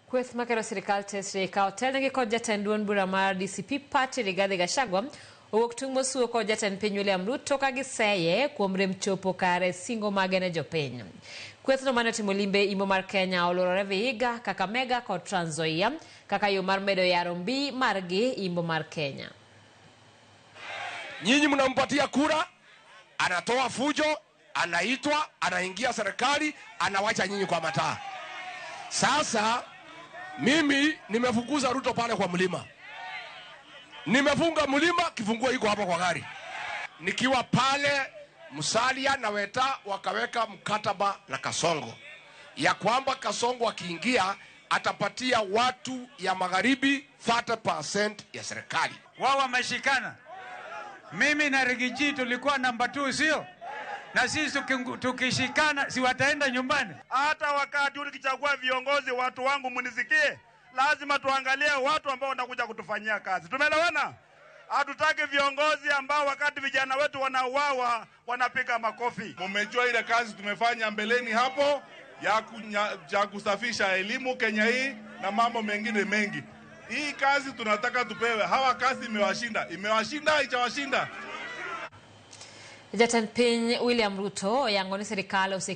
Kweth makelo sirikal tesre ka otelnegi kod jatend duond bura mar DCP Party Rigathi Gachagua owuok tung' mosuo kod jatend piny William Ruto ka giseye kuom rem chopo kare singo mage ne jopiny. Kwethno mane otimo limbe imbo mar Kenya oluorore Vihiga, Kakamega kod Trans Nzoia kaka yo mar medo yaro mbi margi imbo mar Kenya. Nyinyi mnampatia kura, anatoa fujo, anaitwa, anaingia serikali, anawacha nyinyi kwa mataa. Sasa mimi nimefukuza Ruto pale kwa mlima, nimefunga mlima, kifunguo iko hapa kwa gari. Nikiwa pale Musalia na Weta wakaweka mkataba na Kasongo ya kwamba Kasongo akiingia atapatia watu ya magharibi 30% ya serikali. Wao wameshikana. Mimi na Riggy G tulikuwa namba 2, sio? Na sisi tukishikana si wataenda nyumbani. Hata wakati ukichagua viongozi, watu wangu mnisikie, lazima tuangalie watu ambao wanakuja kutufanyia kazi. Tumeelewana? Hatutaki viongozi ambao wakati vijana wetu wanauawa wanapiga makofi. Mmejua ile kazi tumefanya mbeleni hapo ya kusafisha elimu Kenya hii na mambo mengine mengi. Hii kazi tunataka tupewe. Hawa kazi imewashinda. Imewashinda, haijawashinda. Jatend piny William Ruto oyango ni sirikal ose